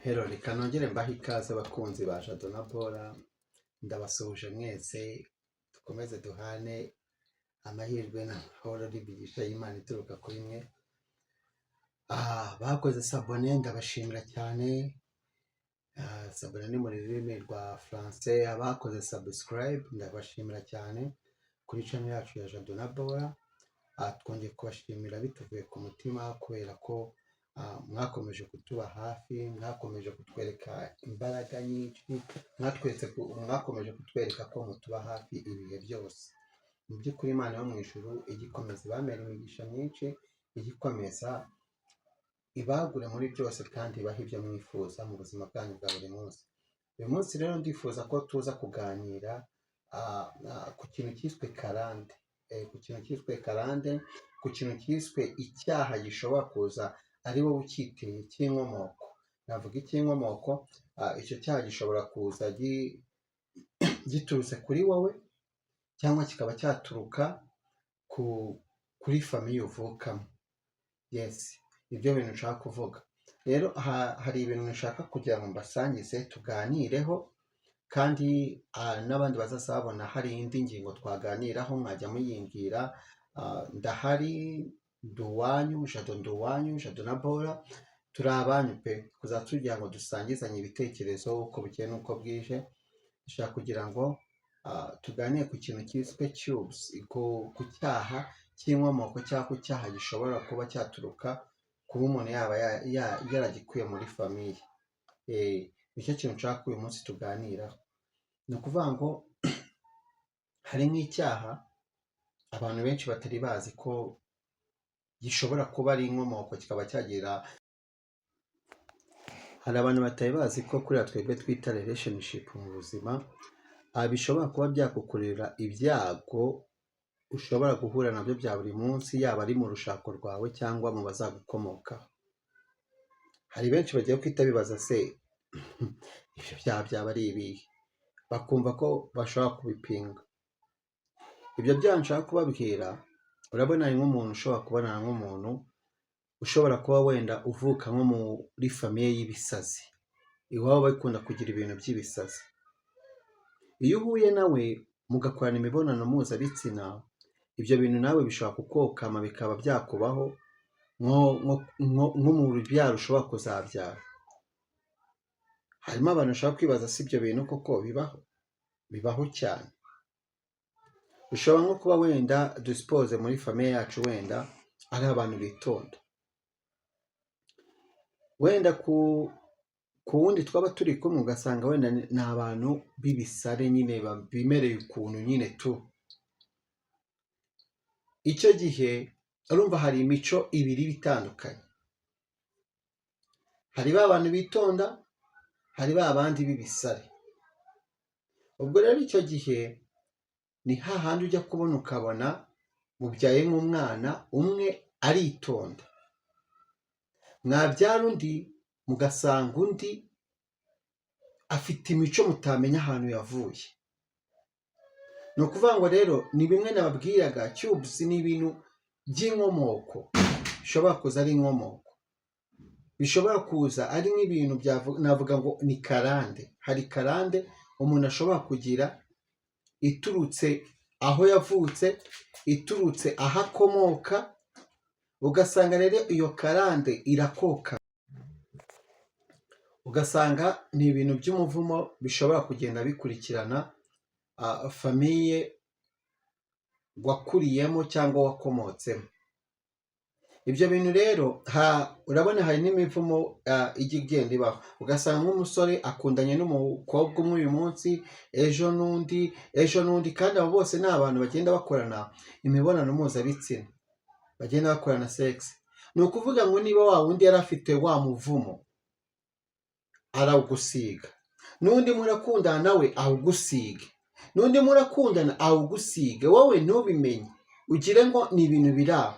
Hello, reka nongere mbahe ikaze abakunzi ba Jado na Bora, ndabasuhuje mwese, dukomeze duhane amahirwe n'amahoro n'imigisha y'Imana ituruka kuri mwe. Bakoze s'abonner, ndabashimira cyane. S'abonner ni mu rurimi rwa français, abakoze subscribe ndabashimira cyane kuri channel yacu ya Jado na Bora. Twongeye kubashimira bituvuye ku mutima kubera ko mwakomeje kutuba hafi, mwakomeje kutwereka imbaraga nyinshi, mwakomeje kutwereka ko mutuba hafi ibihe byose. Mu by'ukuri Imana yo mu ijuru ijye ikomeza ibamere imigisha myinshi, ijye ikomeza ibagure muri byose kandi ibahe ibyo mwifuza mu buzima bwanyu bwa buri munsi. Uyu munsi rero ndifuza ko tuza kuganira ku kintu cyiswe karande, ku kintu cyiswe karande, ku kintu cyiswe icyaha gishobora kuza ari wowe ucyiteye cy'inkomoko. Navuga icy'inkomoko, icyo cyaha gishobora kuza giturutse kuri wowe cyangwa kikaba cyaturuka kuri famille uvukamo. Yes, nibyo bintu nshaka kuvuga. Rero hari ibintu nshaka kugira ngo mbasangize tuganireho, kandi n'abandi bazaza babona hari indi ngingo twaganiraho mwajya muyimbwira. Ndahari, ndi uwanyu, Jado ndi uwanyu, Jado na Bora turi abanyu pe, kuzajya tugira ngo dusangizanye ibitekerezo uko bukeye n'uko bwije. Dushaka kugira ngo tuganire ku kintu cyiswe curse, ku cyaha cy'inkomoko cyangwa ku cyaha gishobora kuba cyaturuka kuba umuntu yaba yaragikuye muri famille. Nicyo kintu nshaka ko uyu munsi tuganiraho. Ni ukuvuga ngo hari nk'icyaha abantu benshi batari bazi ko gishobora kuba ari inkomoko kikaba cyagira. Hari abantu batari bazi ko kuriya twebwe twita relationship mu buzima, bishobora kuba byakukururira ibyago ushobora guhura nabyo bya buri munsi, yaba ari mu rushako rwawe cyangwa mu bazagukomokaho. Hari benshi bagiye guhita bibaza: se ibyo byaha byaba ari ibihe? Bakumva ko bashobora kubipinga. Ibyo byaha nshaka kubabwira, urabona hari nk'umuntu ushobora kubonana nk'umuntu ushobora kuba wenda uvuka nko muri famille y'ibisazi, iwabo bakunda kugira ibintu by'ibisazi. Iyo uhuye nawe mugakorana imibonano mpuzabitsina, ibyo bintu nawe bishobora kukokama bikaba byakubaho nko mu rubyaro ushobora kuzabyara. Harimo abantu bashobora kwibaza: si ibyo bintu koko bibaho? Bibaho cyane. Ushobora nko kuba wenda, dusuppose, muri famille yacu wenda ari abantu bitonda, wenda ku wundi twaba turi kumwe ugasanga wenda ni abantu b'ibisare nyine, bimereye ukuntu nyine tu. Icyo gihe urumva hari imico ibiri iba itandukanye: hari ba bantu bitonda, hari ba bandi b'ibisare. Ubwo rero icyo gihe ni hahandi ujya kubona ukabona mubyaye nk'umwana umwe aritonda, mwabyara undi mugasanga undi afite imico mutamenya ahantu yavuye. Ni ukuvuga ngo rero ni bimwe nababwiraga, curse ni ibintu by'inkomoko, bishobora kuza ari inkomoko, bishobora kuza ari nk'ibintu navuga ngo ni karande. Hari karande umuntu ashobora kugira iturutse aho yavutse, iturutse aho akomoka, ugasanga rero iyo karande irakoka, ugasanga ni ibintu by'umuvumo bishobora kugenda bikurikirana famille wakuriyemo cyangwa wakomotsemo. Ibyo bintu rero urabona hari n'imivumo ijya igenda ibaho, ugasanga nk'umusore akundanye n'umukobwa umwe uyu munsi, ejo n'undi, ejo n'undi, kandi abo bose ni abantu bagenda bakorana imibonano mpuzabitsina, bagenda bakorana sex. Ni ukuvuga ngo niba wa wundi yari afite wa muvumo arawugusiga, n'undi murakundana nawe awugusige, n'undi murakundana awugusige, wowe ntubimenye, ugire ngo ni ibintu biri aho,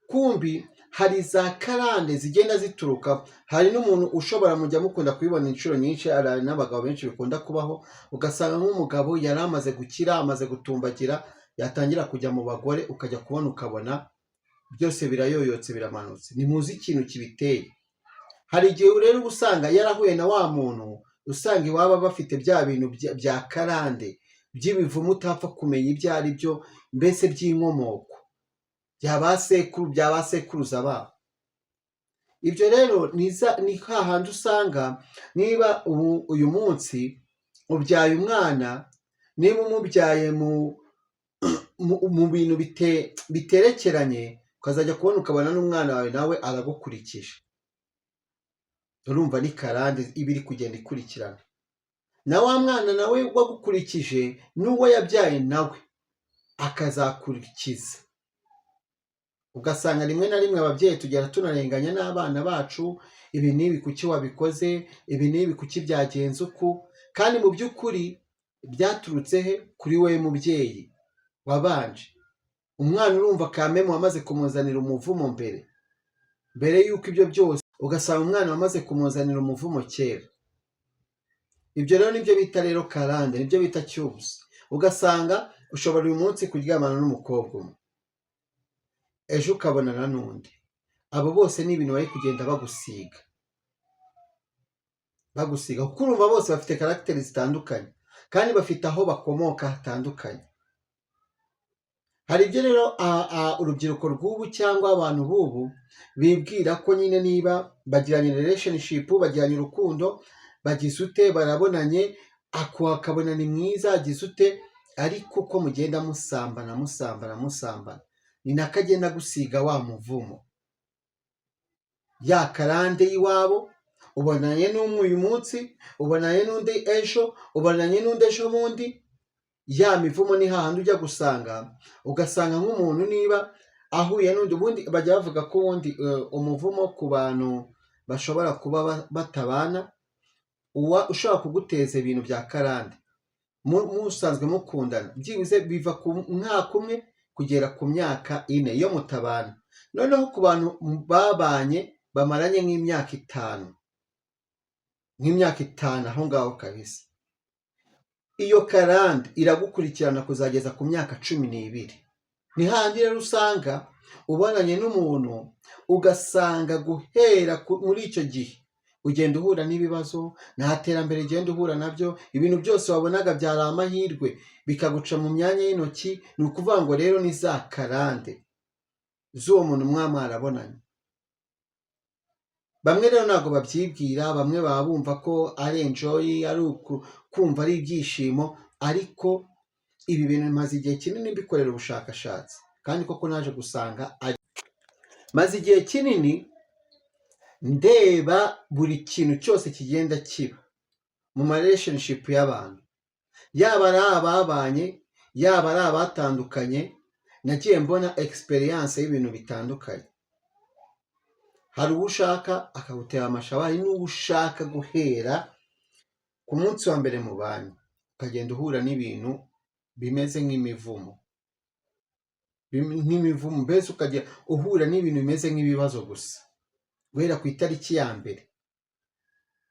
kumbi hari za karande zigenda zituruka. Hari n'umuntu ushobora, mujya mukunda kubibona inshuro nyinshi, hari n'abagabo benshi bikunda kubaho, ugasanga nk'umugabo yari amaze gukira, amaze gutumbagira, yatangira kujya mu bagore, ukajya kubona ukabona byose birayoyotse, biramanutse. Ntimuzi ikintu kibiteye. Hari igihe rero uba usanga yarahuye na wa muntu usanga iwabo bafite bya bintu bya karande, by'ibivumo utapfa kumenya ibyo ari byo, mbese by'inkomoko bya ba sekuru, bya ba sekuruza babo. Ibyo rero ni hahandi usanga niba ubu uyu munsi ubyaye umwana, niba umubyaye mu bintu biterekeranye, ukazajya kubona ukabona n'umwana wawe nawe aragukurikije. Urumva ni karande iba iri kugenda ikurikirana, na wa mwana nawe wagukurikije n'uwo yabyaye nawe akazakurikiza. Ugasanga rimwe na rimwe ababyeyi tugera tunarenganya n'abana bacu: "Ibi n'ibi kuki wabikoze? Ibi n'ibi kuki byagenze uku?" Kandi mu by'ukuri byaturutse he? Kuri wowe mubyeyi wabanje. Umwana urumva kameme wamaze kumuzanira umuvumo mbere, mbere y'uko ibyo byose, ugasanga umwana wamaze kumuzanira umuvumo kera. Ibyo rero nibyo bita rero karande, nibyo bita cyubuzi. Ugasanga ushobora uyu munsi kuryamana n'umukobwa umwe, ejo ukabonana n'undi. Abo bose ni ibintu bari kugenda bagusiga, bagusiga, kuko urumva bose bafite caractère zitandukanye kandi bafite aho bakomoka hatandukanye. Hari ibyo rero urubyiruko rw'ubu cyangwa abantu b'ubu bibwira ko nyine niba bagiranye relationship, bagiranye urukundo, bagize ute, barabonanye, ako akabona ni mwiza, agize ute, ariko uko mugenda musambana, musambana, musambana, ni nako agenda gusiga wa muvumo, ya karande y'iwabo. Ubonanye n'umwe uyu munsi, ubonanye n'undi ejo, ubonanye n'undi ejo bundi, ya mivumo ni hahandi ujya gusanga, ugasanga nk'umuntu niba ahuye n'undi, ubundi bajya bavuga ko ubundi umuvumo ku bantu bashobora kuba batabana, uwa ushobora kuguteza ibintu bya karande musanzwe mukundana, byibuze biva ku mwaka umwe kugera ku myaka 4 iyo mutabana. Noneho ku bantu babanye, bamaranye nk'imyaka 5, aho ngaho kabisa iyo karande iragukurikirana kuzageza ku myaka 12. Ni handi rero usanga ubonanye n'umuntu, ugasanga guhera muri icyo gihe ugenda uhura n'ibibazo, nta terambere ugenda uhura nabyo, ibintu byose wabonaga byari amahirwe bikaguca mu myanya y'intoki. Ni ukuvuga ngo rero ni za karande z'uwo muntu mwaba mwarabonanye. Bamwe rero ntabwo babyibwira, bamwe baba bumva ko ari enjoy, ari kumva ari ibyishimo, ariko ibi bintu maze igihe kinini mbikorera ubushakashatsi, kandi koko naje gusanga ari maze igihe kinini ndeba buri kintu cyose kigenda kiba mu ma relationship y'abantu, yaba ari ababanye, yaba ari abatandukanye. Nagiye mbona experience y'ibintu bitandukanye. Hari uwo ushaka akagutera amashaba, hari n'uwo ushaka guhera ku munsi wa mbere mu banyu, ukagenda uhura n'ibintu bimeze nk'imivumo, mbese ukajya uhura n'ibintu bimeze nk'ibibazo gusa guhera ku itariki ya mbere,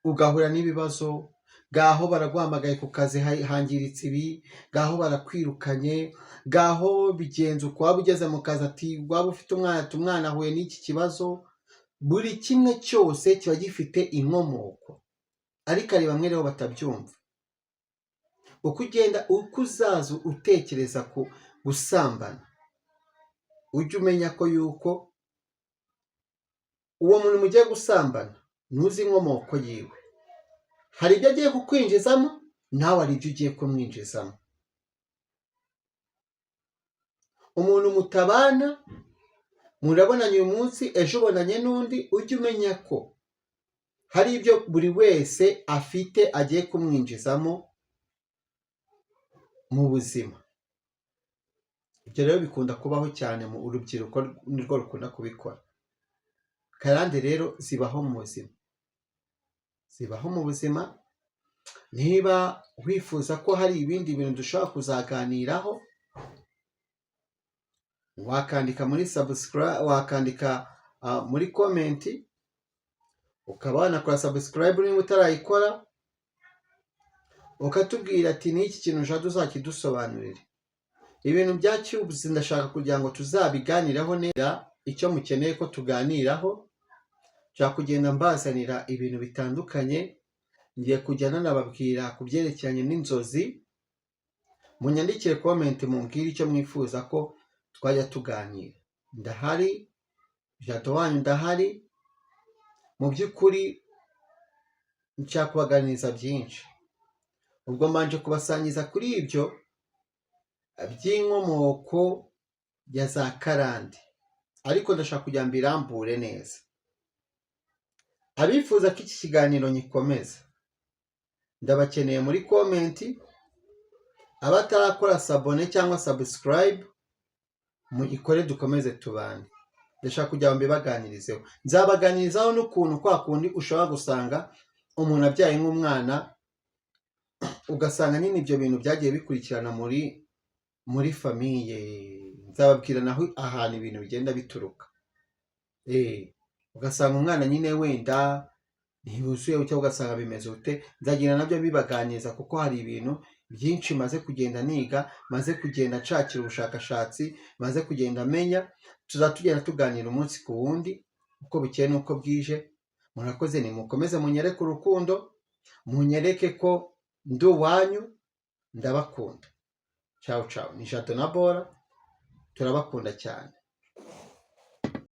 ugahura n'ibibazo. Ngaho baraguhamagaye ku kazi, hangiritse ibi, ngaho barakwirukanye, ngaho bigenze uko. Waba ugeze mu kazi, ati waba ufite umwana, ati umwana ahuye n'iki kibazo. Buri kimwe cyose kiba gifite inkomoko, ariko hari bamwe rero batabyumva. Uko ugenda, uko uzaza utekereza ku gusambana, ujye umenya ko yuko uwo muntu mugiye gusambana ntuzi inkomoko yiwe. Hari ibyo agiye kukwinjizamo, nawe hari ibyo ugiye kumwinjizamo. Umuntu mutabana, murabonanye uyu munsi, ejo ubonanye n'undi, ujye umenya ko hari ibyo buri wese afite agiye kumwinjizamo mu buzima. Ibyo rero bikunda kubaho cyane mu urubyiruko, nirwo rukunda kubikora. Karande rero zibaho mu buzima, zibaho mu buzima. Niba wifuza ko hari ibindi bintu dushobora kuzaganiraho, wakandika muri subscribe, wakandika muri comment, ukaba wanakora subscribe niba utarayikora, ukatubwira ati: "N'iki kintu ushaka uzakidusobanurire." Ibintu bya cubes ndashaka kugira ngo tuzabiganireho neza. Icyo mukeneye ko tuganiraho. Nshaka kugenda mbazanira ibintu bitandukanye, ngiye kujya nanababwira ku byerekeranye n'inzozi. Munyandikire comment, mumbwire icyo mwifuza ko twajya tuganira. Ndahari, Jado wanyu ndahari. Mu by'ukuri nshaka kubaganiriza byinshi. Ubwo mbanje kubasangiza kuri ibyo by'inkomoko ya za karande, ariko ndashaka kugira ngo mbirambure neza. Abifuza ko iki kiganiro nyikomeza, ndabakeneye muri comment. Abatarakora s'abonner cyangwa subscribe, mugikore, dukomeze tubane. Ndashaka kugira ngo mbibaganirizeho. Nzabaganirizaho n'ukuntu kwa kundi ushobora gusanga umuntu abyaye nk'umwana, ugasanga nyine ibyo bintu byagiye bikurikirana muri famille. Nzababwira naho ahantu ibintu bigenda bituruka. Ugasanga umwana nyine wenda ntiyuzuye, cyangwa ugasanga bimeze ute. Nzagenda nabyo bibaganiriza, kuko hari ibintu byinshi maze kugenda niga, maze kugenda nshakira ubushakashatsi, maze kugenda menya. Tuzaba tugenda tuganira umunsi ku wundi, uko bukeye n'uko bwije. Murakoze, nimukomeze munyereke urukundo, munyereke ko ndi uwanyu. Ndabakunda. Ciao ciao, ni Jado na Bora, turabakunda cyane.